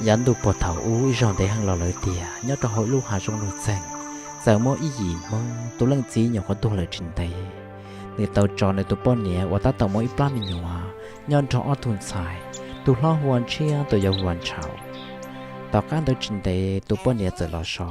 Yav ntuj puag thaum ub ib zaug ntev heev los lawm tiag, nyob rau hauv ib lub hav zoov nuj txeeg, txawm muaj ib yim Hmoob tus leej txiv nyuam qhuav tuag lawm tsis ntev, nws tau tso nws tus poj niam uas tab tom muaj ib plab me nyuam nyob nrog ob tug ntxhais, tus hlob hu ua Ntshiab, tus yau hu ua Ntshaus. Tom qab ntawd tsis ntev tus poj niam txawm los so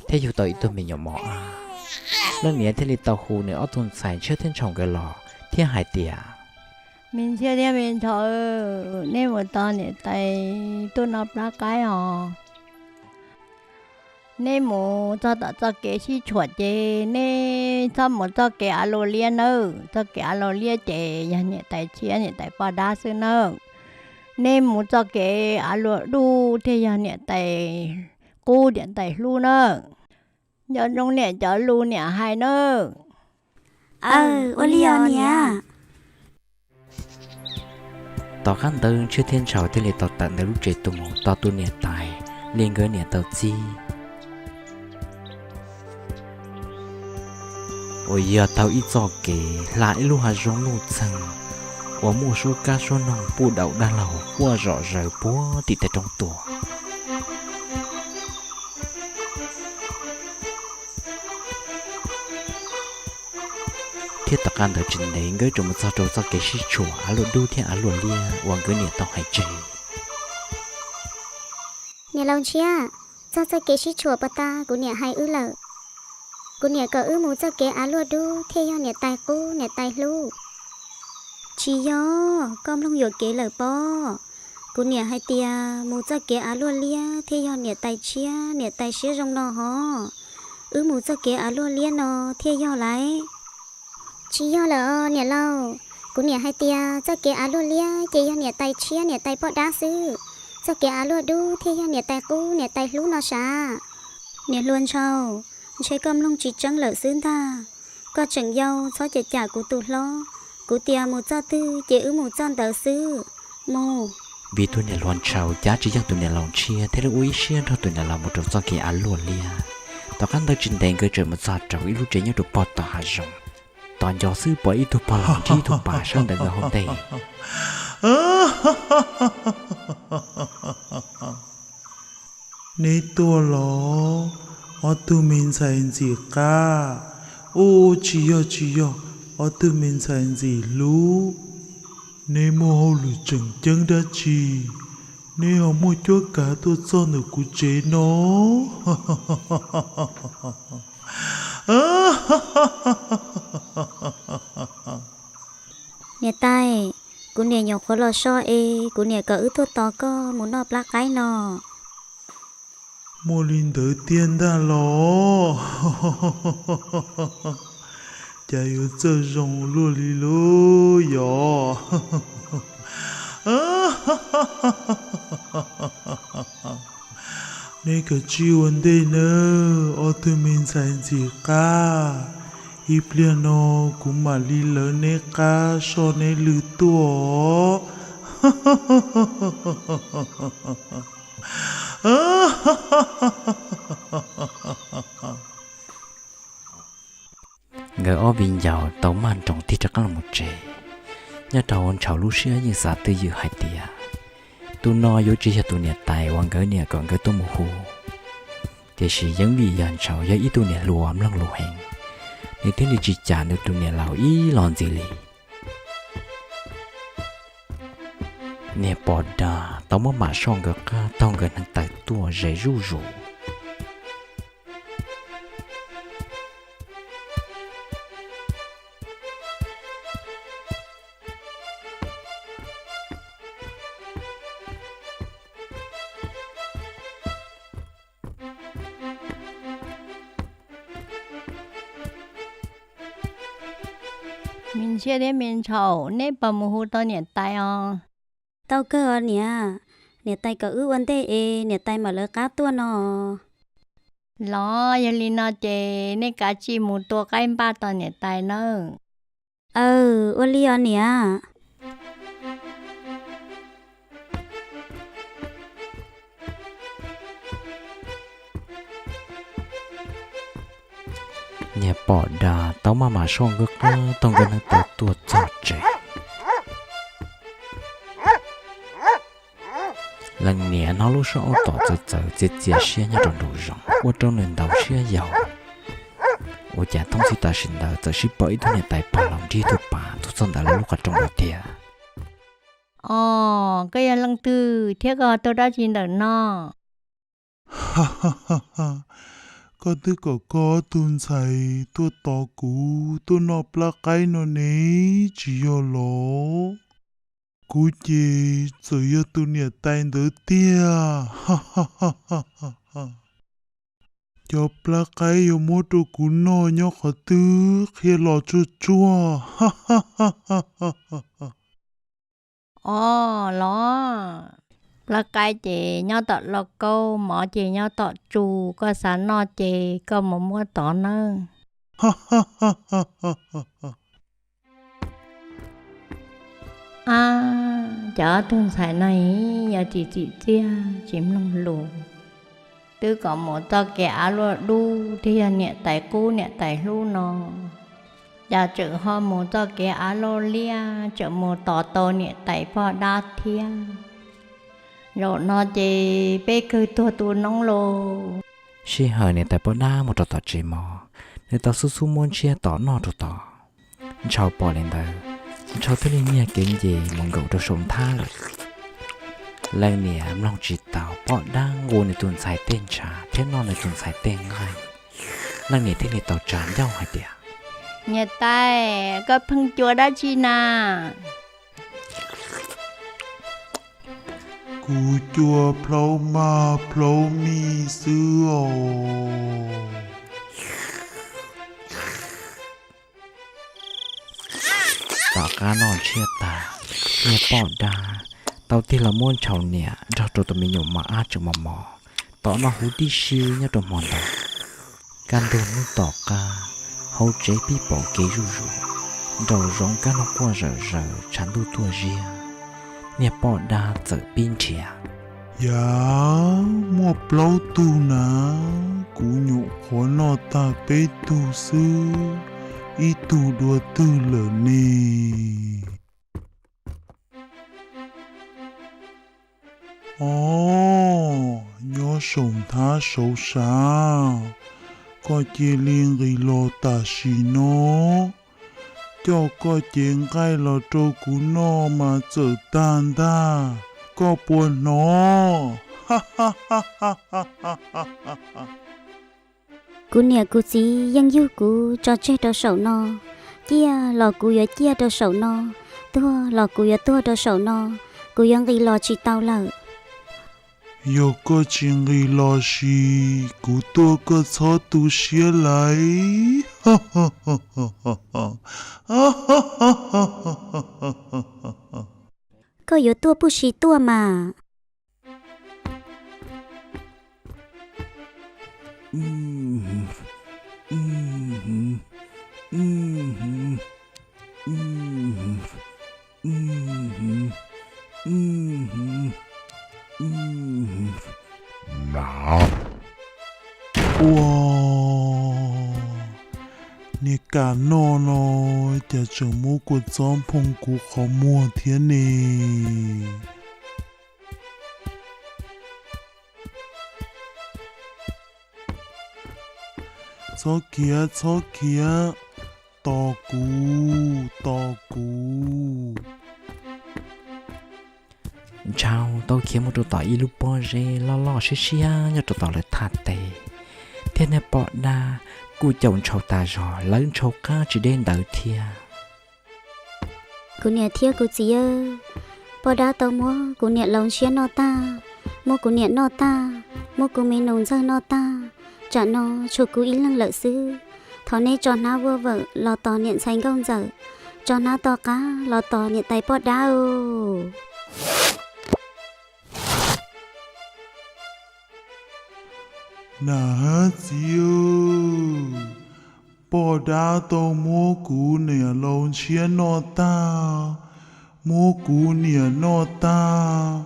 thiab yug tau ib tug me nyuam mos ab. Leej niam thiaj li tau hu nws ob tug ntxhais Ntshiab thiab Ntshaus nkawd los thiab hais tias, Me Ntshiab thiab me Ntshaus, neb mus tos niam tais tuaj noj plab qaib os. Neb mus txog tom txoj kev sib tshuam ces neb txhob mus txoj kev av luam liab nawb. Txoj kev av luam liab ces yog niam tais tshiab niam tais poj dab xwb nawb. Neb mus txoj kev av luam dub thiaj yog niam tais qub niam tais hlub nawb. Nco ntsoov niam cov lus niam hais nawb. Aw, ua li os niam. Tom qab ntawd Ntshiab thiab Ntshaus thiaj li tau tawm ntawm lub tsev tuaj mus tos tus niam tais li nkawd niam tau txib, uas yog taug ib txoj kev hla ib lub hav zoov nuj txeeg uas muaj suab kab suab noog puj daum dab laug quaj zom zaws puag tim tej roob tuaj. Thiab tom qab ntawd tsis ntev nkawd tseem mus txog rau txoj kev sib tshuam av luam dub thiab av luam liab uas nkawd niam tau hais tseg. Niam laus Ntshiab, txog txoj kev sib tshuam puag ta kuv niam hais wb lawm. Kuv niam kom wb mus txoj kev av luam dub thiaj yog niam tais qub niam tais hlub. Tsis yog, koj mloog yuam kev lawm pob. Kuv niam hais tias mus txoj kev av luam liab thiaj yog niam tais tshiab niam tais siab zoo no hos. Wb mus txoj kev av luam liab no thiaj yog lauj. Tsis yog lawm os niam laus. Kuv niam hais tias txoj kev av luam liab ces yog niam tais tshiab niam tais poj dab xwb. Txoj kev av luam dub thiaj yog niam tais qub niam tais hlub no sav. Niam hluas Ntshaus, ntshe koj mloog tsis tseeb lawm xwb ntag. Koj tseem yau txhob cam cam kuv tus hlob. Kuv tias mus txoj twg ces wb mus txoj ntawd xwb. Mus. Vim tus niam hluas Ntshaus cav tsis yeej tus niam laus Ntshiab thiaj li ua ib siab nrog tus niam laus mus rau txoj kev av luam liab. Tom qab ntawd tsis ntev nkawd tseem mus txog rau ib lub tsev nyob rau pog tom hav zoov. Tos nco xwb pom ib tug pog los ntsib ib tug pas sawb ntawm nkawd hauv ntej. Neb tuaj los, ob tug me ntxhais ntxim qab? Ub, tsis yog tsis yog, ob tug me ntxhais ntxim hlub. Neb muaj hauj lwm tseem ceeb dab tsi, neb ho muaj cuab kav tuaj txog ntawm kuv tsev no? Niam tais, kuv niam nyuam qhuav los so es kuv niam kom wb tuaj tos koj mus noj plab qaib no. Muaj li ntawd tiag ntag los? Cas yuav txawj zoo luaj li lub yos. Neb kav tsij ua ntej nawb ob tug me ntxhais ntxim qab. Ib pliag no kuv mam li lawv neb qab soj neb lw tuaj. Nkawd ob viv ncaus tau maj nroos tig rov qab los mus tsev. Nyob rau Ntshaus lub siab yeej xav twj ywm hais tias tus no yuav tsis yog tus niam tais uas nkawd niam kom nkawd tuaj mus hu. Tiam sis yeej vim yog Ntshaus yog ib tug niam hluas mloog lus heev, nws thiaj li tsis cam nws tus niam laus ib los ntxiv li. Niag pom dag tau muab mam soj nkawd qab taug nkawd neev taw tuaj ze zuj zus. Me Ntshiab thiab Me Ntshaus, neb puas mus hu tau niam tais os? Tau kawg os niam, niam tais kom wb ua ntej es niam tais mam lawv qab tuaj no. Los yog li no ces nej kav tsij mus tua qaib npaj tos niam tais nawb. Aw, ua li os niam. Niag pom dag tau maj mam soj nkawd qab taug nkawd neev taw tuaj txog tsev. Leej niam hnov lub suab aub tom txawv txawv txias txias siab nyob rau nraum zoov ua rau nws ntaus siab yaus. Ua cas thoob txhij tam sim ntawd txawm sib pom ib tug niam tais pog laus nrog tus pas tuaj txog ntawm lawv lub qhov rooj lawm tiag. Os, koj yog leej twg thiab koj tuaj dab tsi ntawm no? Koj twb kom koj ob tug ntxhais tuaj tos kuv tuaj noj plab qaib no ne, tsis yog los? Kuv ces txawm yog tus niam tais ntawd tiag. Cov plab qaib yuav muab rau kuv noj nyob qhov twg qhia los tsuag tsuag. Os los, plab qaib ces nyob tom lauj kaub, mov ces nyob tom tsu, koj xav noj ces koj mus muab tod nawb. Ab, cov ob tug ntxhais no yog tsis tsim txiaj tsis mloog lus, twb kom mus txoj kev av luaj dub thiab yog niam tais qub niam tais hlub no, cas tseem ho mus txoj kev av luaj liab, tseem mus tos tau niam tais poj dab thiab. Zaum no ces peb kawg tuag tu noob lauj. Sij hawm niam tais poj dab mus rau tom tsev mov, nws tau xub xub muab ntshiab tom noj rau tod. Ntshaus pom li ntawd, Ntshaus thiaj li nyiag kev nce mus nkaum rau saum nthab lawm. Leej niam mloog tsis tau poj dab nqus nws tus ntxhais tej ntshav thiab noj nws tus ntxhais tej nqaij. Leej niam thiaj li tau tsa ncauj hais tias, Niam tais, koj pheej cua dab tsi na? Kuv cua plaub maj plaub mij xwb os. Tom qab noj ntshiab tag, niag poj dab tau tig los muab Ntshaus niam nrog rau tus me nyuam mos ab tseem mos mos tom noj huv tib si nyob rau hmo ntawd. Kaj ntug hnub tom qab, hauv tsev pib pom kev zuj zus, nraum zoov kab noog quaj zawm zaws tshav ntuj tuaj ziab. Niag poj dab txawm pib nrhiav. Yam, muaj plaub tug na, kuv nyuam qhuav noj tag peb tug xwb, ib tug dua twg lawm ne? Os, nyob saum nthab saud sav, koj cia li nqis los tam sim no, coj koj cev nqaij los rau kuv noj mas txawm tag ntag, koj puas hnov? Kuv niam kuv txiv yeej yug kuv tso tseg rau saum no, ciaj los kuv yuav ciaj rau saum no, tuag los kuv yuav tuag rau saum no, kuv yuav nqis los tsis tau lawm. Yog koj tsis nqis los sis kuv tuaj koj txhob tu siab lawm. Koj yuav tuaj puj si tuaj mas. Ua, niag kam noj no, cas tseem muab kua txob nphoo kuv qhov muag thiab ne. Txhob khiav, txhob khiav, tos kuv, tos kuv. Ntshaus tau khiav mus rau tom ib lub pob zeb loj loj siab siab nyob rau tom lawv thaj teb, thiab niag poj dab kuj caum Ntshaus tas zog, lawv Ntshaus qab tsis deb ntawd thiab. Kuv niam thiab kuv txiv, poj dab tau muab kuv niam laus ntshiab noj tag, muab kuv niam noj tag, muab kuv me nus ntxawg noj tag, tsam no tshuav kuv ib leeg lawm xwb. Thov neb tso hnab vuaj vawm los tos niam ntxhais nkauj ntxawm, tso hnab to qab los tos niam tais poj dab os. Nam hab txiv, poj dab tau muab kuv niam laus ntshiab noj tag, muab kuv niam noj tag,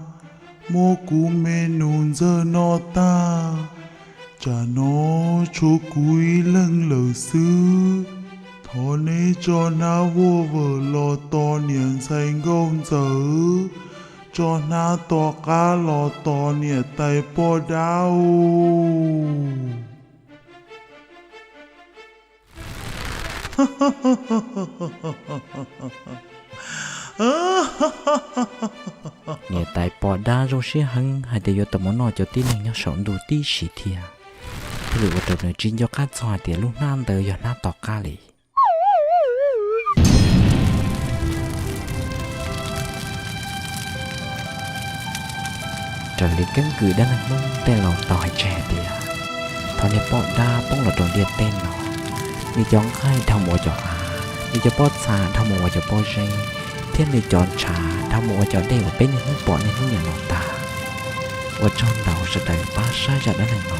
muab kuv me nus ntxawg noj tag, tsam no tshuav kuv ib leeg lawm xwb. Thov neb tso hnab vuaj vawm los tos niam ntxhais nkauj ntxawm, tso hnab to qab los tos niam tais poj dab. Niam tais poj dab zoo siab heev hais tias yuav tau mus noj cov tib neeg nyob saum ntuj tib si thiab, thiaj li ua rau nws tsis nco qab txog hais tias lub hnab ntawd yog hnab to qab li. Raws li keeb kwm dab neeg Hmoob tej laus tau hais tseg hais tias, thaum niag poj dab poob los rau ntiaj teb no, nws cov nqaij dhau mus ua cov av, nws cov pob txha dhau mus ua cov pob zeb, thiab nws cov ntshav dhau mus ua cov dej uas peb niaj hnub pom niaj hnub nyeem no tag. Ua tsaug ntau sawv daws pab saib zaj dab neeg no.